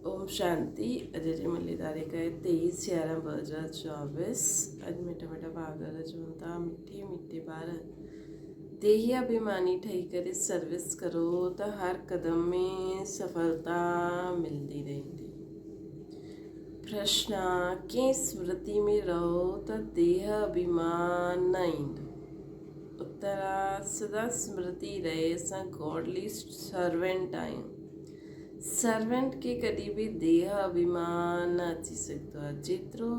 اوم شانتي اڄ جي ملي تاريخ آهي تيئيس يارهن 2024 اڄ مٺا مٺا ڀاڳر چون ٿا مٺي مٺي ٻار ديهي اڀيماني ٺهي ڪري سروس ڪرو ته هر قدم ۾ سڦلتا ملندي رهندي پرشنا ڪنهن سمرتي ۾ رهو ته ديهه اڀيمان نه ايندو اترا سدا سمرتي رهي اسان گاڊلي سرونٽ آهيون سرونٽ کي ڪڏهن به ديهه اڀيمان نه اچي سگهندو آهي. جيترو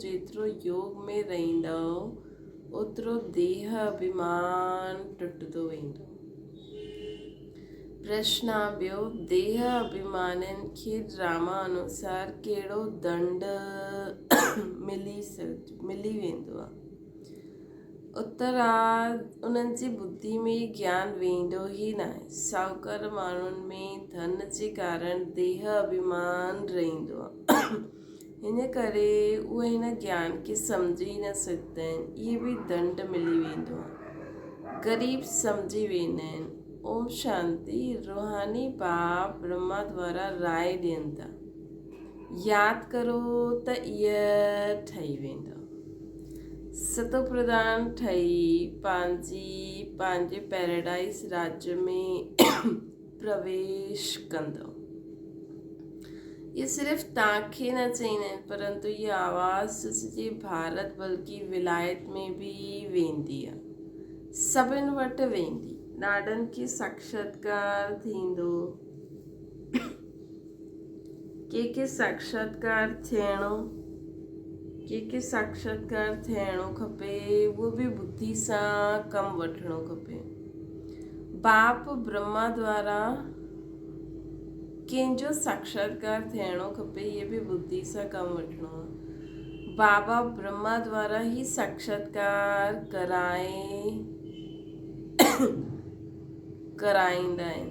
جيترو يوگ ۾ رهندؤ اوترو ديهه اڀيمان ٽٽندو ويندو. پرشن ٻيو، ديهه اڀيمانين کي ڊراما انوسار ڪهڙو دنڊ ملي ويندو آهي؟ اتر آ، انهن جي ٻڌي ۾ گيان ويندو ئي ناهي. ساهوڪار ماڻهن ۾ ڌن جي ڪارڻ ديهه اڀيمان رهندو آ. ان ڪري اهي هن گيان کي سمجهي ئي نه سگهندا آهن. اهي به دنڊ ملي ويندو آ. غريب سمجهي ويندا آهن. اوم شانتي روحاني باپ برهما دوارا راء ڏين ٿا. ياد ڪرو ته اهي ٺهي ويندو. ستو پرڌان ٺهي پنهنجي پنهنجي پيراڊائيز راڄ ۾ پرويش ڪندو. اهي صرف توهان کي نه چئيندا آهن پرنتو اهي آواز سڄي ڀارت بلڪه ولايت ۾ به ويندي آهي. سڀن وٽ ويندي. ڏاڏن کي ساڪشاتڪار ٿيندو. ڪنهن کي ساڪشاتڪار ٿيڻو ڪنهن کي ساڪشاتڪار ٿيڻو کپي اهو به ٻڌي سان ڪم وٺڻو کپي. باپ برهما دوارا ڪنهن جو ساڪشاتڪار ٿيڻو کپي اهي به ٻڌي سان ڪم وٺڻو آهي. بابا برهما دوارا هي ساڪشاتڪار ڪرائي ڪرائيندا آهن.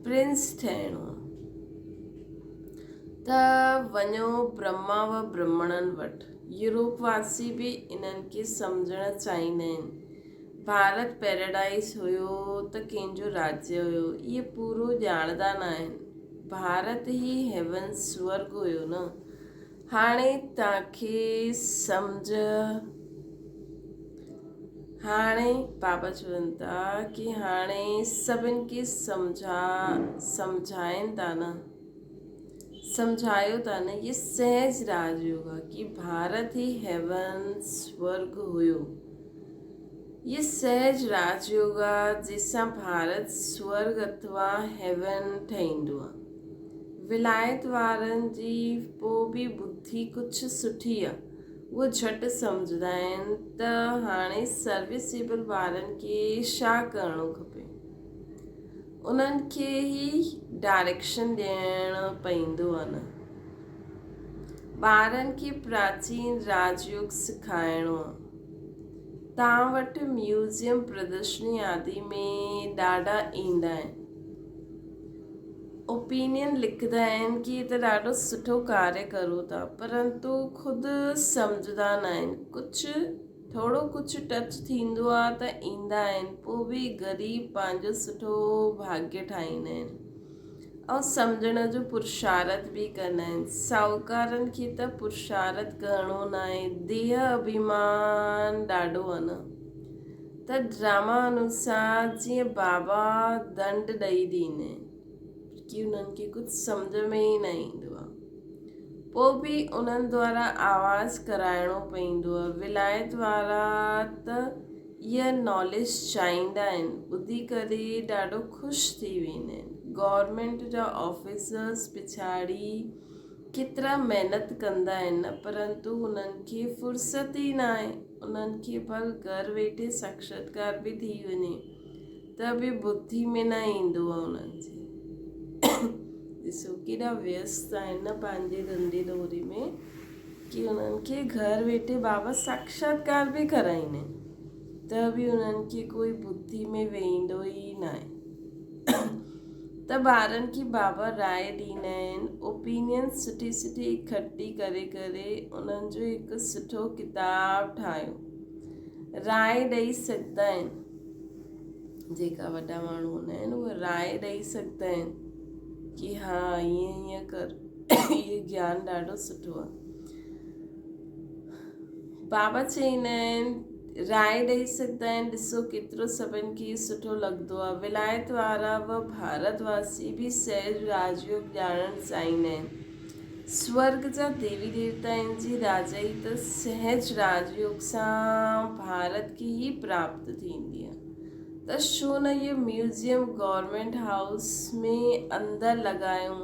پرنس ٺهڻو آ ته وڃو برهما و برهمڻن وٽ. يورپ واسي به انهن کي سمجهڻ چاهيندا آهن. ڀارت پيراڊائيز هيو ته ڪنهن جو راجيه هيو اهي پورو ڄاڻندا ناهن. ڀارت ئي هيون سورڳ هيو نه. هاڻي توهان کي سمجهه هاڻي بابا چون ٿا ڪي هاڻي سڀن کي سمجها سمجهائين ٿا نه سمجهايو ٿا نه یہ سهج راج يوگ آ ڪي ڀارت هي هيون سورگ هيو یہ سهج راج يوگ آ جنهن سان ڀارت سورگ اٿوا هيون ٺهيندو آ ولايت وارن جي پو به ٻڌي ڪجهه سٺي آ. اهي جهٽ سمجهندا آهن ته هاڻي سروسيبل ٻارن کي ڇا ڪرڻو کپي. انهن کي ئي ڊائريڪشن ڏيڻ پئيندو آ نه. ٻارن کي پراچين راجيوگ سکائڻو آ. توهان وٽ ميوزيم پردرشني آدي ۾ ڏاڍا ايندا آهن. اوپينين لکندا آهن ڪي هي ته ڏاڍو سٺو ڪاريه ڪرو ٿا پرنتو خود سمجهندا نه آهن ڪجهه ٿورو ڪجهه ٽچ ٿيندو آ ته ايندا آهن پوء به غريب پنهنجو سٺو ڀاڳيه ٺاهيندا آهن ۽ سمجهڻ جو پرشارت به ڪندا آهن ساهوڪارن کي ته پرشارت ڪرڻو ناهي ديهه اڀيمان ڏاڍو آ نه ته ڊراما انوسار جيئن بابا دنڊ ڏئي ڏيندا آهن ڪي انهن کي ڪجهه سمجهه ۾ ئي نه ايندو آهي پوء به انهن دوارا آواز ڪرائڻو پوندو آهي ولايت وارا ته اها ناليج چاهيندا آهن ٻڌي ڪري ڏاڍو خوش ٿي ويندا آهن گورنمينٽ جا آفيسرس پڇاڙي ڪيترا محنت ڪندا آهن پرنتو انهن کي فرصت ئي ناهي انهن کي ڀل گهر ويٺي ساڪشاتڪار به ٿي وڃي ته به ٻڌي ۾ نه ايندو آهي انهن جي ڏسو ڪيڏا ويست آهن نه پنهنجي ڌنڌي دوري ۾ ڪي انهن کي گهر ويٺي بابا ساڪشاتڪار به ڪرائيندا آهن ته به انهن کي ڪوئي ٻڌي ۾ ويندو ئي ناهي ته ٻارن کي بابا راء ڏيندا آهن، اوپينينس سٺي سٺي اڪٺي ڪري ڪري انهن جو هڪ سٺو ڪتاب ٺاهيو. راء ڏئي سگهندا آهن. جيڪا وڏا ماڻهو هوندا آهن اهي راء ڏئي سگهندا آهن ڪي ها ائين ائين ڪر اهو گيان ڏاڍو سٺو آهي. بابا چئيندا آهن راء ڏئي سگهندا آهن ڏسو ڪيترو سڀن کي سٺو لڳندو آهي. ولايت وارا و ڀارت واسي به سهج راجيوگ ڄاڻڻ چاهيندا آهن. سورڳ جا ديوي ديوتائن جي راجائي ته سهج راجيوگ سان ڀارت کي ئي پراپت ٿيندي آهي ته ڇو نه اهو ميوزيم گورنمينٽ هائوس ۾ اندر لڳايون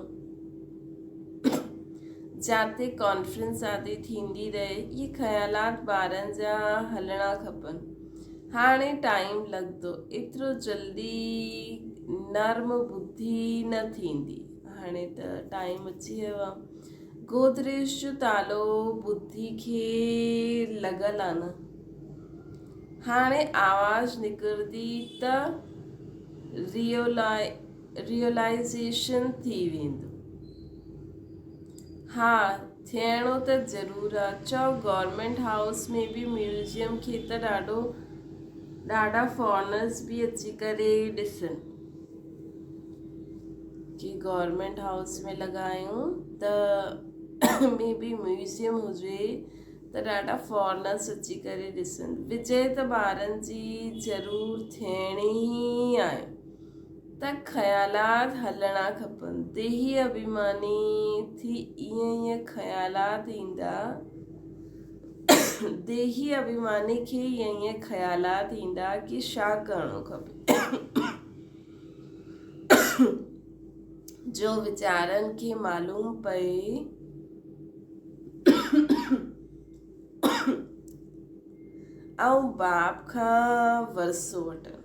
جاتي ڪانفرنس آدي ٿيندي رهي. اهي خيالات ٻارن جا هلڻا کپن. هاڻي ٽائيم لڳندو ايترو جلدي نرم ٻڌي نه ٿيندي. هاڻي ته ٽائيم اچي ويو آ. گودريج جو تالو ٻڌي کي لڳل آ نه. هاڻي آواز نڪرندي ته ريئلائيزيشن ٿي ويندو. ها ٿيڻو ته ضرور آ. چئو گورنمينٽ هائوس ۾ به ميوزيم کي ته ڏاڍو ڏاڍا فارنرز به اچي ڪري ڏسن. جي گورنمينٽ هائوس ۾ لڳايون ته ۾ به ميوزيم هجي ته ڏاڍا فارنرس اچي ڪري ڏسن. وجي ته ٻارن جي ضرور ٿيڻي ئي آهي ته خيالات هلڻا کپن. ديهي اڀيماني ٿي ائين ائين خيالات ايندا. ديهي اڀيماني کي ائين ائين خيالات ايندا ڪي ڇا ڪرڻو کپي. جو ويچارن کي معلوم پئي ۽ باپ کان ورثو وٺن.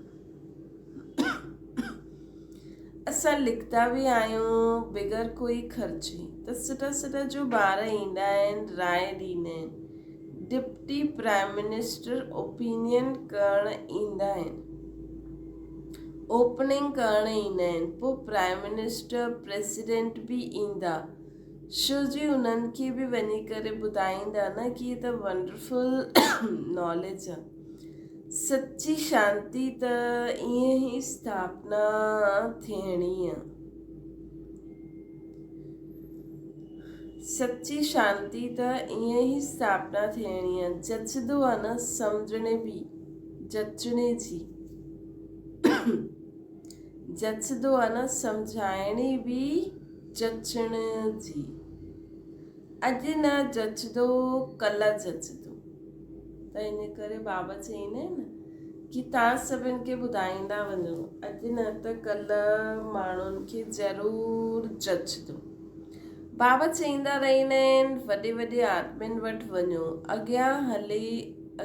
اسان لکندا به آهيون بغير ڪوئي خرچي ته سٺا سٺا جو ٻار ايندا آهن راء ڏيندا آهن. ڊپٽي پرائم منسٽر اوپينين ڪرڻ ايندا آهن. اوپننگ ڪرڻ ايندا آهن پوء پرائم منسٽر پريزيڊنٽ به ايندا شو جي انهن کي به وڃي ڪري ٻڌائيندا نه ڪي هي ته ونڊرفل ناليج آ سچي شانتي ته ائين ئي اسٿاپنا ٿيڻي آ سچي شانتي ته ائين ئي اسٿاپنا ٿيڻي آ جچدو آ نه سمجهڻي به جچڻي جي جچدو آ نه سمجهائڻي به جچڻ جي. اڄ نه جچدو ڪلهه جچدو. ته ان ڪري بابا چئيندا آهن نه ڪي توهان سڀن کي ٻڌائيندا وڃو اڄ نه ته ڪلهه ماڻهن کي ضرور جچدو. بابا چئيندا رهندا آهن وڏي وڏي آدمين وٽ وڃو اڳيان هلي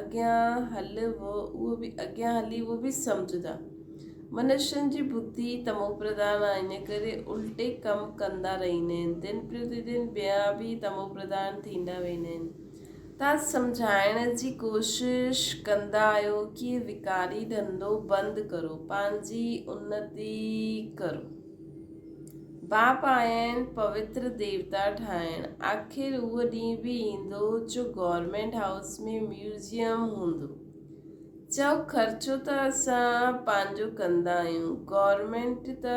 اڳيان هل اهو به اڳيان هلي اهو به سمجهندا. منشين جي ٻڌي تموپرڌان آهي ان ڪري الٽي ڪم ڪندا رهندا آهن. دن پرتي دن ٻيا به تموپرڌان ٿيندا ويندا آهن. توهان سمجهائڻ جي ڪوشش ڪندا آهيو ڪي وڪاري ڌنڌو بند ڪرو پنهنجي انتي ڪرو. باپ آيا آهن پوتر ديوتا ٺاهڻ. آخر اهو ڏينهن به ايندو جو گورنمينٽ هائوس ۾ ميوزيم هوندو. چئو خرچو ته اسان پنهنجو ڪندا آهيون گورنمينٽ ته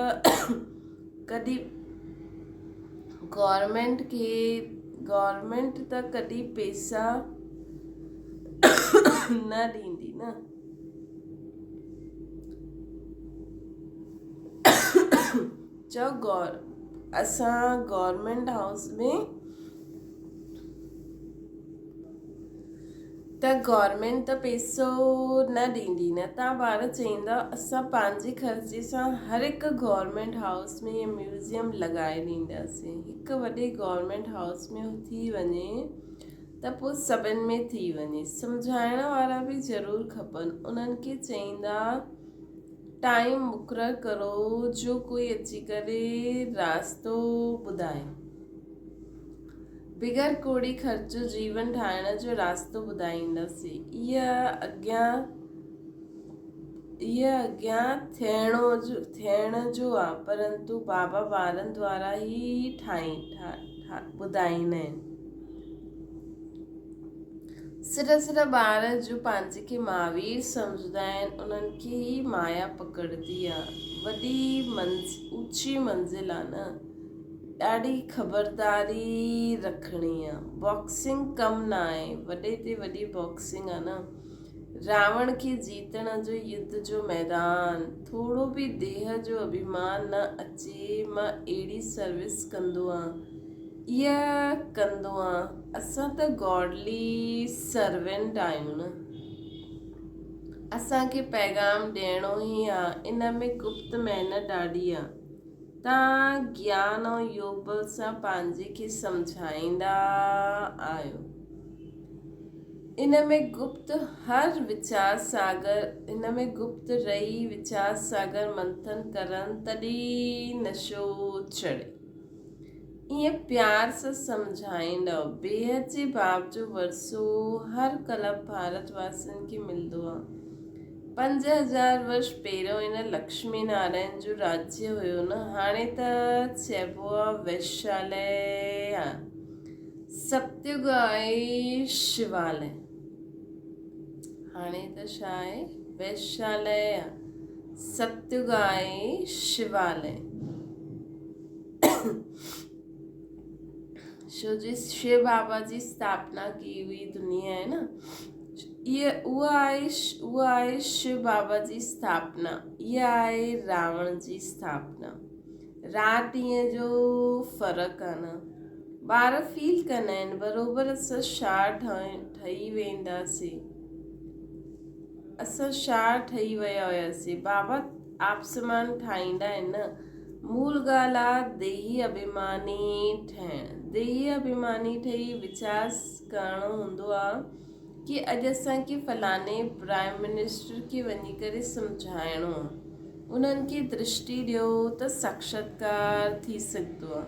ڪڏهن گورنمينٽ کي گورنمينٽ ته ڪڏهن پيسا نه ڏيندي نه. چئو گور اسان گورنمينٽ هائوس ۾ ته گورنمينٽ ته پيسو نه ڏيندي نه تان ٻار چئيندا اسان پنهنجي خرچي سان هر هڪ گورنمينٽ هائوس ۾ اهي ميوزيم لڳائي ڏينداسين هڪ وڏي گورنمينٽ هائوس ۾ ٿي وڃي ته پوء سڀن ۾ ٿي وڃي. سمجهائڻ وارا به ضرور کپن. انهن کي چئيندا ٽائيم مقرر ڪرو جو ڪوئي اچي ڪري راستو ٻڌائي. بغير ڪوڙي خرچ جيون ٺاهڻ جو راستو ٻڌائينداسين. اها اڳيان اها اڳيان ٿيڻو ٿيڻ جو آ پرنتو بابا ٻارن دوارا ئي ٺاهين ٻڌائيندا آهن. سر سر ٻار جو پنهنجي کي مهاوير سمجهندا آهن انهن کي ئي مايا پڪڙندي آ. وڏي اوچي منزل آ نه. ڏاڍي خبرداري رکڻي آ. باڪسنگ ڪم نه آهي. وڏي تي وڏي باڪسنگ آ نه. راوڻ کي جيتڻ جو يڌ جو ميدان. ٿورو به ديهه جو اڀيمان نه اچي مان اهڙي سروس ڪندو آن. اها ڪندو آن. اسان ته گاڊلي سرونٽ آهيون نه. اسان کي پيغام ڏيڻو ئي آ. ان ۾ گپت محنت ڏاڍي آ. تان گيان ۽ يوگ بل سان پنهنجي کي سمجهائيندا آهيو. ان ۾ گپت هر ويچار ساگر ان ۾ گپت رهي ويچار ساگر منٿن ڪرن تڏهن نشو چڙهي. ائين پيار سان سمجهائيندؤ. بيحد جي باب جو ورثو هر ڪلب ڀارت واسين کي ملندو آ. 5000 ورش پهريون ان لڪشمي نارائن جو راجيه هيو نه هاڻي ته چئبو آ ويشالي آ. ستيگ آهي شوالي. هاڻي ته ڇا آهي ويشالي آ. ستيگ آهي شوالي. شو جي شو بابا جي اسٿاپنا ڪئي هئي دنيا آهي نه اها اها آهي اها آهي شو بابا جي اسٿاپنا اها آهي راوڻ جي اسٿاپنا رات ڏينهن جو فرق آهي نه ٻار فيل ڪندا آهن بروبر اسان ڇا ٺهي وينداسين اسان ڇا ٺهي ويا هياسين بابا آپ سمان ٺاهيندا آهن نه مول ڳالهه آ ديهي اڀيماني ٺهڻ. ديهي اڀيماني ٺهي ويچار ڪرڻو هوندو آ ڪي اڄ اسان کي فلاڻي پرائم منسٽر کي وڃي ڪري سمجهائڻو آ. انهن کي درشٽي ڏيو ته ساڪشاتڪار ٿي سگهندو آ.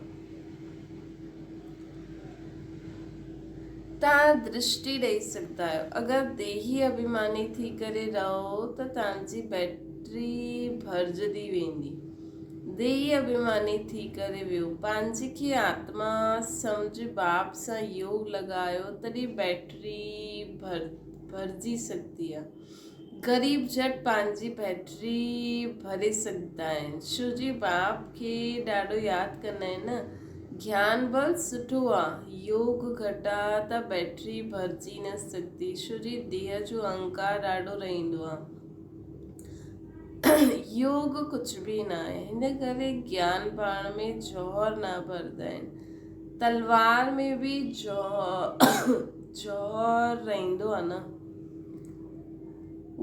توهان درشٽي ڏئي سگهندا آهيو. اگر ديهي اڀيماني ٿي ڪري رهو ته توهان جي بيٽري ڀرجندي ويندي. ديهي اڀيماني ٿي ڪري ويهو. پنهنجي کي آتما سمجهي باپ سان يوگ لڳايو تڏهن بيٽري ڀرجي سگهندي آهي. غريب جهٽ پنهنجي بيٽري ڀري سگهندا آهن. شو جي باپ کي ڏاڍو ياد ڪندا آهن نه. گيان بل سٺو آ، يوگ گهٽ آ ته بيٽري ڀرجي نه سگهندي. شو جي ديهه جو اهنڪار ڏاڍو رهندو آ. يوگ ڪجهه به نه آهي. هن ڪري گيان پاڻ ۾ جوهر نه ڀرندا آهن. تلوار ۾ به جوهر رهندو آ نه.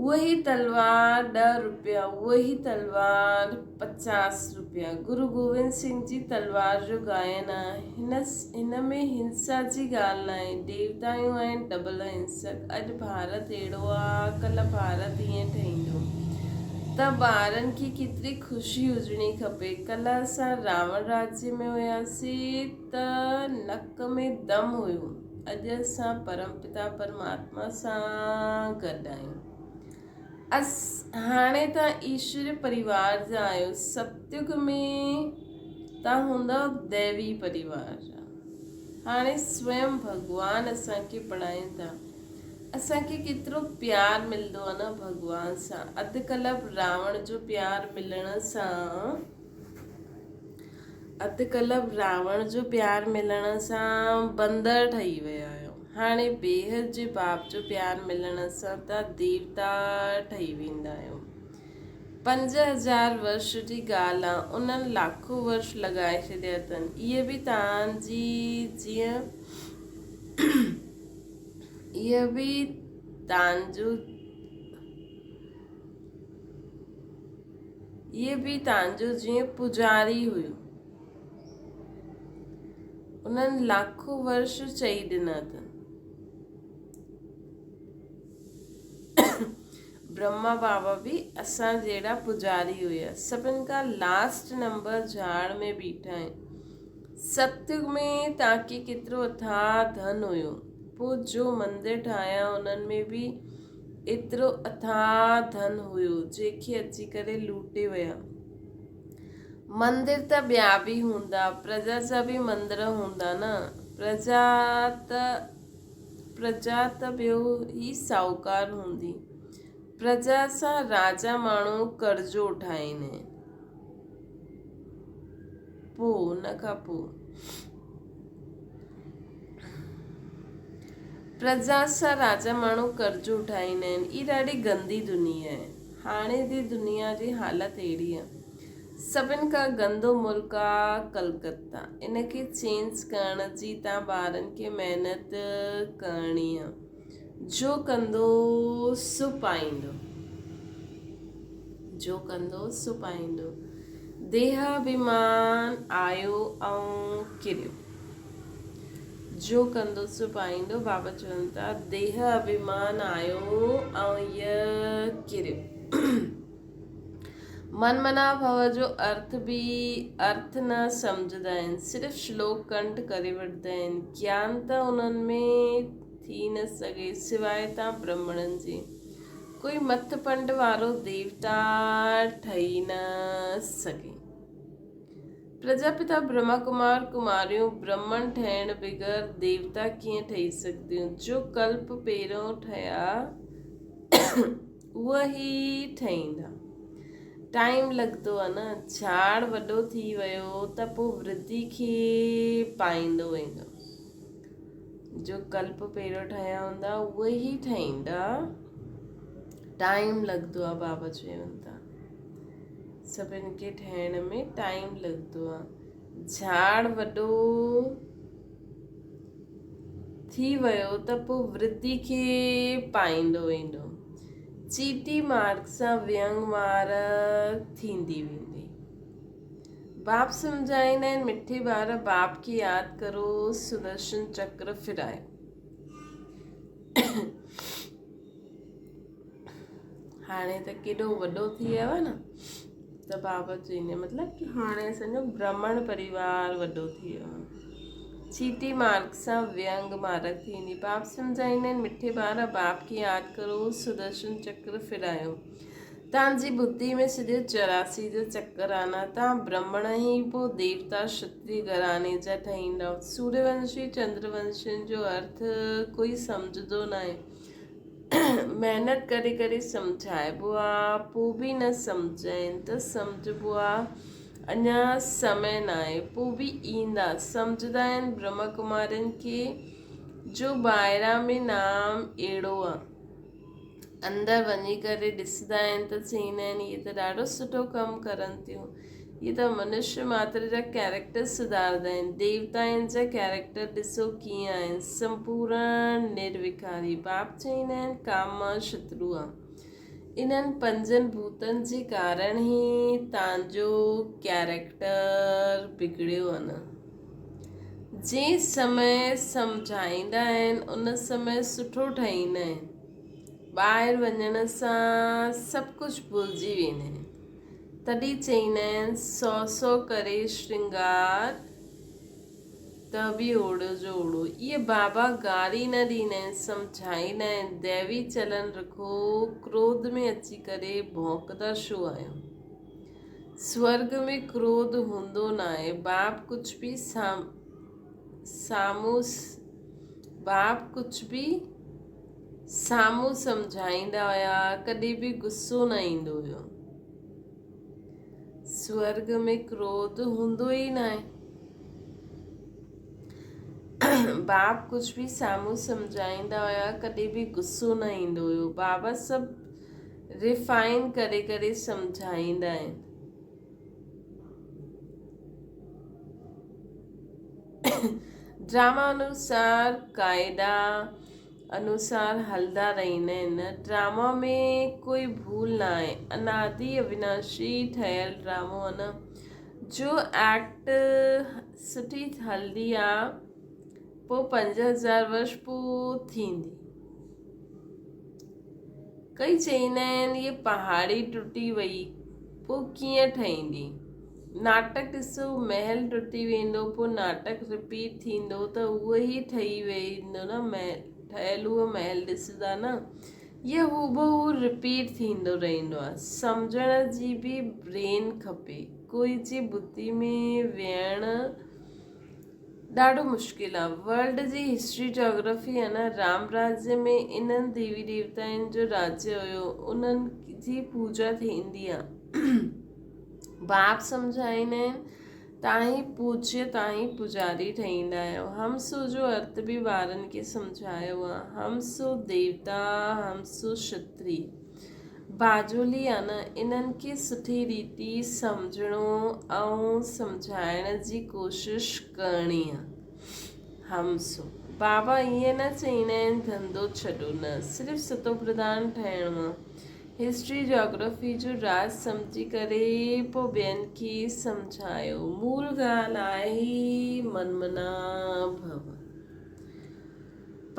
اها ئي تلوار ڏهه روپيا، اها ئي تلوار 50 روپيا. گرو گوبند سنگهه جي تلوار جو گائن آ. هن هن ۾ هنسا جي ڳالهه ناهي. ديوتائون آهن ڊبل هنسڪ. اڄ ڀارت اهڙو آ، ڪلهه ڀارت ائين ٺهيندو. ته ٻارن کي ڪيتري خوشي هجڻي کپي. ڪلهه اسان راوڻ راجيه ۾ هياسين ته نڪ ۾ دم هيو. اڄ اسان پرم پتا پرماتما سان گڏ آهيون. اس هاڻي توهان ايشوري پريوار جا آهيو. ستيگ ۾ توهان هوندؤ ديوي پريوار جا. هاڻي سويم ڀڳوان اسان کي پڙهائين ٿا. اسان کي ڪيترو پيار ملندو آهي نه ڀڳوان سان. اڌ ڪلپ راوڻ جو پيار ملڻ سان اڌ ڪلب راوڻ جو پيار ملڻ سان بندر ٺهي ويا آهيو. هاڻي بيحد جي باپ جو پيار ملڻ سان ته ديوتا ٺهي ويندا آهيو. 5000 ورش جي ڳالهه آ، انهن لاکون ورش لڳائي ڇڏيا اٿن. اهي به توهان جي جيئن اهي به توهان جو اهي به توهان جو جيئن پوڄاري هيو. انهن لاکون ورش چئي ڏنا اٿن. برهما بابا به اسان جهڙا پوڄاري هيا. سڀن کان لاسٽ نمبر جهاڙ ۾ بيٺا آهن. ستيگ ۾ توهان کي ڪيترو اٿاهه ڌن هيو. پوء جو مندر ٺاهيا انهن ۾ به ايترو اٿاهه ڌن هيو، جنهن کي اچي ڪري لوٽي ويا. مندر ته ٻيا به هوندا، پرجا جا به مندر هوندا نه؟ پرجا ته پرجا ته ٻيو ئي ساهوڪار هوندي. پرجا سان راجا ماڻهو قرضو اٺائين. پوء ان کان پوء پرجا سان راجا ماڻهو قرضو اٺائيندا آهن. هي ڏاڍي گندي دنيا آهي. هاڻي جي دنيا جي حالت اهڙي آهي. سڀن کان گندو ملڪ آ ڪلڪتا. ان کي چينج ڪرڻ جي تان ٻارن کي محنت ڪرڻي آ. جو ڪندو سو پائيندو. جو ڪندو سو پائيندو. ديهه اڀيمان آيو ۽ ڪريو. جو ڪندو سو پائيندو بابا چون ٿا ديهه اڀيمان آيو ۽ يه ڪريو. من منا ڀو جو ارٿ به ارٿ نه سمجهندا آهن، صرف شلوڪ ڪنٺ ڪري وٺندا آهن. گيان ته انهن ۾ ٿي نه سگهي سواء تان برهمڻن جي. ڪوئي مٿ پنڊ وارو ديوتا ٺهي نه سگهي. پرجاپتا برهما ڪمار ڪماريون برهمڻ ٺهڻ بغير ديوتا ڪيئن ٺهي سگهنديون؟ جو ڪلپ پهريون ٺهيا اهي ئي ٺهيندا. ٽائيم لڳندو آ نه. جھاڙ وڏو ٿي ويو ته پوء ورڌي کي پائيندو ويندو. جو ڪلپ پهريون ٺهيا هوندا اهي ئي ٺهيندا. ٽائيم لڳندو آ بابا چون ٿا. سڀن کي ٺهڻ ۾ ٽائيم لڳندو آ. جھاڙ وڏو ٿي ويو ته پوء ورڌي کي پائيندو ويندو. چيٽي مارگ سان وينگ مارگ ٿيندي ويندي. باپ سمجهائيندا آهن مٺي ٻار باپ کي ياد ڪرو سدرشن چڪر ڦرايو. هاڻي ته ڪيڏو وڏو ٿي ويو آهي نه ته بابا چئيندي مطلب ڪي هاڻي اسان جو برهمڻ پريوار وڏو ٿي ويو آهي. چيٽي مارگ سان وينگ مارگ ٿيندي. باپ سمجهائيندا آهن مٺي ٻار باپ کي ياد ڪرو سدرشن چڪر ڦرايو. تان جي ٻڌي ۾ سڄو 84 جو چڪر آنا. تان برهمڻ ئي پوء ديوتا شتري گهراڻي جا ٺهيندا. سوريونشي چندرونشين جو ارٿ ڪوئي سمجهندو ناهي. محنت ڪري ڪري سمجهائبو آ پو به نه سمجهن ته سمجهبو آ اڃا سمي ناهي پو به ايندا سمجهندا آهن برهما ڪمارين کي جو ٻاهران ۾ نام اهڙو آ اندر وڃي ڪري ڏسندا آهن ته چئيندا آهن اهي ته ڏاڍو سٺو ڪم ڪرن ٿيون اهي ته منشيه ماتر جا ڪيريڪٽر سڌارندا آهن. ديوتائن جا ڪيريڪٽر ڏسو ڪيئن آهن. سمپورڻ نرويڪاري. باپ چئيندا آهن ڪام مان شترو آ. انهن پنجن ڀوتن جي ڪارڻ ئي تانجو ڪيريڪٽر بگڙيو آ نه. جنهن سمي سمجهائيندا آهن ان سمي سٺو ٺهيندا آهن. ٻاهر وڃڻ سان سڀ ڪجهه ڀلجي ويندا آهن. تڏهن چئيندا آهن سو سو ڪري شرنگار ته به اوڙو جو اوڙو. اهي بابا گاري نه ڏيندا آهن، سمجهائيندا آهن، ديوي چلن رکو، ڪروڌ ۾ اچي ڪري ڀونڪندا ڇو آهيو؟ سورڳ ۾ ڪروڌ هوندو ناهي. باپ ڪجهه به سامهون باپ ڪجهه به سامهون سمجهائيندا هيا، ڪڏهن به غصو نه ايندو هيو. سورڳ ۾ ڪروڌ هوندو ئي ناهي. باپ ڪجهه به سامهون سمجهائيندا هيا، ڪڏهن به غصو نه ايندو هيو. بابا سڀ ريفائن ڪري ڪري سمجهائيندا آهن. ڊراما انوسار قاعدا انوسار هلندا رهندا آهن. ڊراما ۾ ڪوئي ڀول نه آهي. انادي اويناشي ٺهيل ڊرامو آهي نه جو ايڪٽ سٺي هلندي آ پو 5000 ورش پو ٿيندي. ڪئي چئيندا آهن هيء پهاڙي ٽٽي وئي پو ڪيئن ٺهيندي. ناٽڪ ڏسو محل ٽٽي ويندو پو ناٽڪ رپيٽ ٿيندو ته اهو ئي ٺهي ويندو نه محل ٺهيل اهو محل ڏسندا نه اهو هوبهو رپيٽ ٿيندو رهندو آهي سمجهڻ جي به برين کپي ڪوئي جي بتي ۾ ويهڻ ڏاڍو مشڪل آ. ورلڊ جي هسٽري جاگرافي آ نه رام راجيه ۾ انهن ديوي ديوتائن جو راجيه هيو انهن جي پوجا ٿيندي آ. باپ سمجهائيندا آهن تان ئي پوجيه تان ئي پوجاري ٺهيندا آهيو. هم سو جو ارٿ به ٻارن کي سمجهايو آ. هم سو ديوتا هم سو شتري. باجولي آ نه انهن کي سٺي ريتي سمجهڻو ۽ سمجهائڻ جي ڪوشش ڪرڻي آ. همسو، بابا ائين نه چئيندا آهن ڌنڌو ڇڏو نه صرف ستو پرڌان ٺهڻو آ. هسٽري جاگرافي جو راز سمجهي ڪري پو ٻين کي سمجهايو. مول ڳالهه آهي من منا ڀو.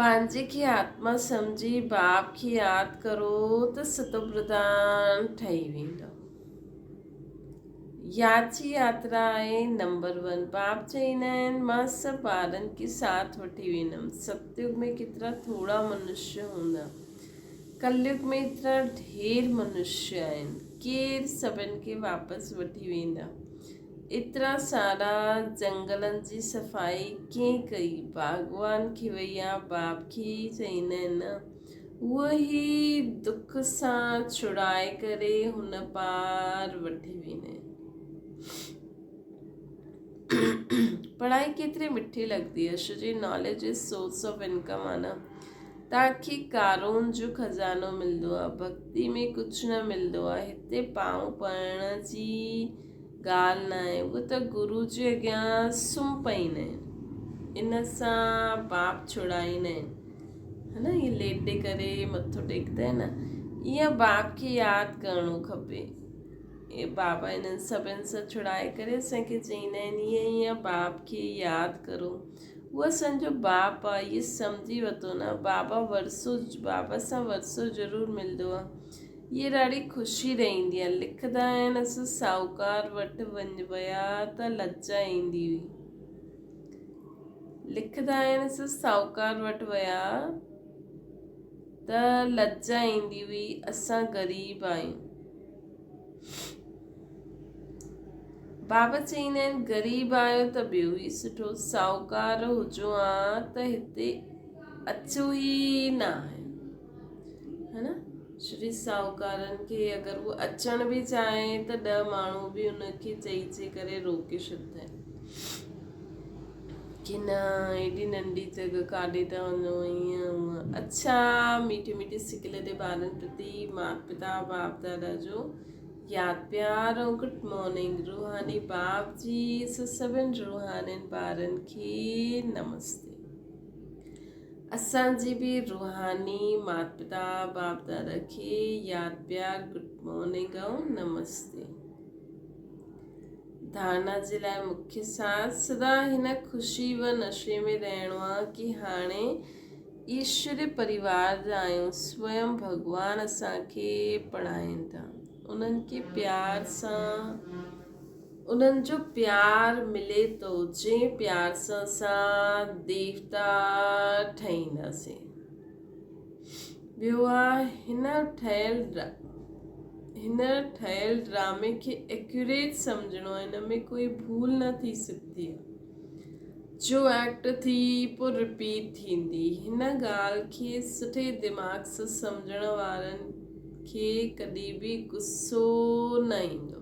پنهنجي کي آتما سمجهي باپ کي ياد ڪرو ته ستوپرڌان ٺهي ويندؤ. ياد جي ياترا آهي نمبر ون. باپ چئيندا آهن مان سڀ ٻارن کي ساٿ وٺي ويندم. ستيگ ۾ ڪيترا ٿورا منشيه هوندا. ڪليگ ۾ ايترا ڍير منشيه آهن. ڪير سڀن کي واپس وٺي ويندا. ايترا سارا جنگلن جي صفائي ڪنهن ڪئي؟ باغبان کي وئي يا باپ کي ئي چئيندا آهن نه. اهو ئي دک سان ڇڙائي ڪري هن پار وٺي ويندا آهن. پڙهائي ڪيتري مٺي لڳندي آهي ڇو جي knowledge is source of income آهي نه. توهان کي قارون جو خزانو ملندو آهي، ڀڳتي ۾ ڪجهه نه ملندو آهي. هتي پانء پڙهڻ جي ڳالهه ناهي، اهي ته گرو جي اڳيان سمهه پئيندا آهن، ان سان پاپ ڇڙائيندا آهن. ها نه ائين ليٽي ڪري مٿو ٽيڪندا آهن نه، ائين باپ کي ياد ڪرڻو کپي. اي بابا انهن سڀن سان ڇڙائي ڪري اسان کي چئيندا آهن ائين ائين باپ کي ياد ڪرو. هو اسان جو باپ آ اهي سمجهي وتو نه بابا ورثو بابا سان ورثو ضرور ملندو آ اهي ڏاڍي خوشي رهندي آ لکندا آهن اسان ساهوڪار وٽ وڃ ويا ته لڄا ايندي هئي لکندا آهن اسان ساهوڪار وٽ ويا ته لڄا ايندي هئي اسان غريب آهيون بابا چئيندا آهن غريب آهيو ته ٻيو ئي سٺو ساهوڪار هجو ها ته هتي اچو ئي نه ها نه شري ساهوڪارن کي اگر هو اچڻ به چاهي ته ڏهه ماڻهو به ان کي چئي چئي ڪري روڪي ڇڏندا آهن ڪي نه ايڏي ننڍي جڳهه ڪاڏي ٿا وڃو ائين هونئن اڇا ميٺي ميٺي سڪيلڌي ٻارن پرتي مات پتا باپ دادا جو ياد پيار ۽ گڊ مارننگ روحاني باپ جي سڀن روحانين ٻارن کي نمستي اسان جي به روحاني مات پتا باپ دادا کي ياد پيار گڊ مارننگ ۽ نمستي ڌارنا جي لاء مکيه ساز سدا هن خوشي و نشي ۾ رهڻو آ ڪي هاڻي ايشوري پريوار جا آهيون سويم ڀڳوان اسان کي پڙهائين ٿا انهن کي پيار سان انهن جو پيار ملي ٿو جنهن پيار سان اسان ديوتا ٺهينداسين ٻيو آ هن ٺهيل هن ٺهيل ڊرامي کي ايڪيوريٽ سمجهڻو آهي هن ۾ ڪوئي ڀول نه ٿي سگهندي آهي جو ايڪٽ ٿي پوء رپيٽ ٿيندي هن ڳالهه کي سٺي دماغ سان سمجهڻ وارن کي ڪڏهن به غصو نه ايندو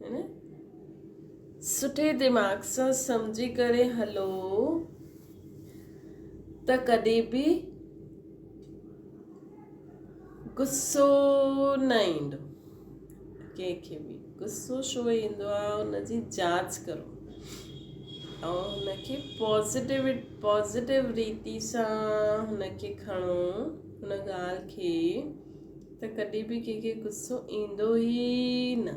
هي نه سٺي دماغ سان سمجهي ڪري هلو ته ڪڏهن به غصو نه ايندو ڪنهن کي به غصو ڇو ايندو آهي ان جي جاچ ڪرو ۽ هن کي پازيٽو پازيٽو ريتي سان هن کي کڻو هن ڳالهه کي ته ڪڏهن به ڪنهن کي غصو ايندو ئي نه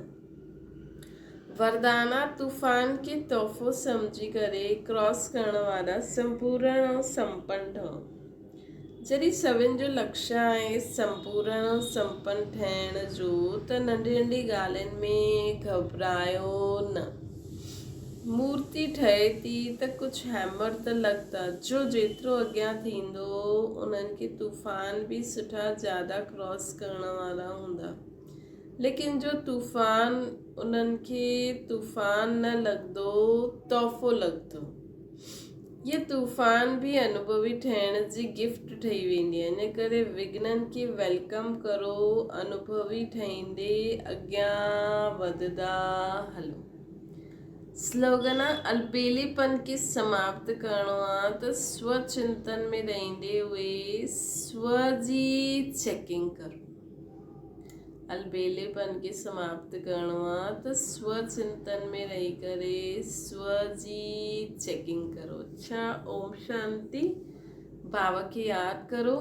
وردانا طوفان کي تحفو سمجهي ڪري ڪراس ڪرڻ وارا سمپورڻ ۽ سمپن ٺهو. جڏهن سڀن جو لڪشيه آهي سمپورڻ ۽ سمپن ٺهڻ جو ته ننڍي ننڍي ڳالهين ۾ گهٻرايو نه. مورتي ٺهي ٿي ته ڪجهه هيمر ته لڳندا جو جيترو اڳيان ٿيندو انهن کي طوفان به سٺا زياده ڪراس ڪرڻ وارا هوندا. ليڪن جو طوفان انهن کي طوفان نه لڳندو تحفو لڳندو. هيء طوفان به انوڀوي ٺهڻ جي گفٽ ٺهي ويندي آهي. ان ڪري وگهنن کي welcome ڪرو، انوڀوي ٺهيندي اڳيان وڌندا هلو. سلوگن آ البيليپن کي سماپت ڪرڻو آ ته سو چنتن ۾ رهندي هئي سو جي چيڪنگ ڪرو. البيليپن کي سماپت ڪرڻو آ ته سو چنتن ۾ رهي ڪري سو جي چيڪنگ ڪرو. اڇا اوم شانتي. بابا کي ياد ڪرو.